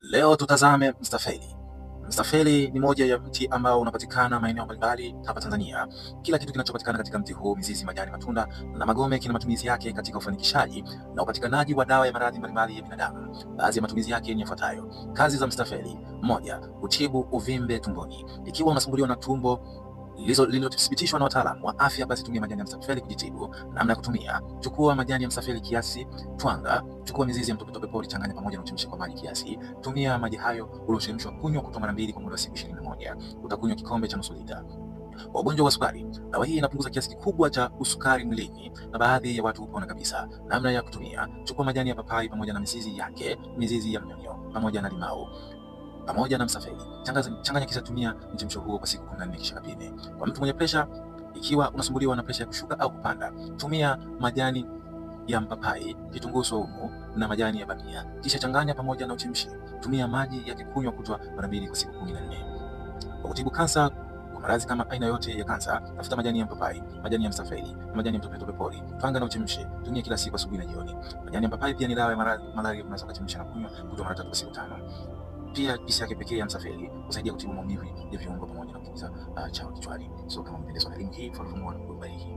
Leo tutazame mstafeli. Mstafeli ni moja ya mti ambao unapatikana maeneo mbalimbali hapa Tanzania. Kila kitu kinachopatikana katika mti huu, mizizi, majani, matunda na magome, kina matumizi yake katika ufanikishaji na upatikanaji wa dawa ya maradhi mbalimbali ya binadamu. Baadhi ya matumizi yake ni yafuatayo. Kazi za mstafeli: moja, kutibu uvimbe tumboni. Ikiwa unasumbuliwa na tumbo lililothibitishwa na wataalamu wa afya, basi tumia majani ya mstafeli kujitibu. Namna ya kutumia: chukua majani ya mstafeli kiasi, twanga, chukua mizizi ya mtopetope pori, changanya pamoja na uchemshe kwa maji kiasi. Tumia maji hayo uliochemshwa kunywa kutwa mara mbili kwa muda wa siku 21. Utakunywa kikombe cha nusu lita. Kwa ugonjwa wa sukari, dawa hii inapunguza kiasi kikubwa cha usukari mwilini na baadhi ya watu hupona kabisa. Namna ya kutumia: chukua majani ya papai pamoja na mizizi yake, mizizi ya mnyonyo pamoja na limau pamoja na msafeli, changanya kisha tumia mchemsho huo kwa siku 14 kisha kapime. Kwa mtu mwenye presha, ikiwa unasumbuliwa na presha ya kushuka au kupanda, tumia majani ya mpapai, kitunguu saumu na majani ya bamia, kisha changanya pamoja na uchemshe. Tumia maji yakikunywa kutwa mara mbili kwa siku 14. Kwa kutibu kansa, kwa maradhi kama aina yote ya kansa, tafuta majani ya mpapai, majani ya msafeli na majani ya mtopetope pori, twanga na uchemshe. Tumia kila siku asubuhi na jioni. Majani ya mpapai pia ni dawa ya malaria, unaweza kuchemsha na kunywa kutwa mara tatu kwa siku 5. Pia juisi yake pekee ya msafeli husaidia kutibu maumivu ya viungo pamoja na kupunguza chawa kichwani. So kama umependezwa na elimu hii, follow for more na kubariki.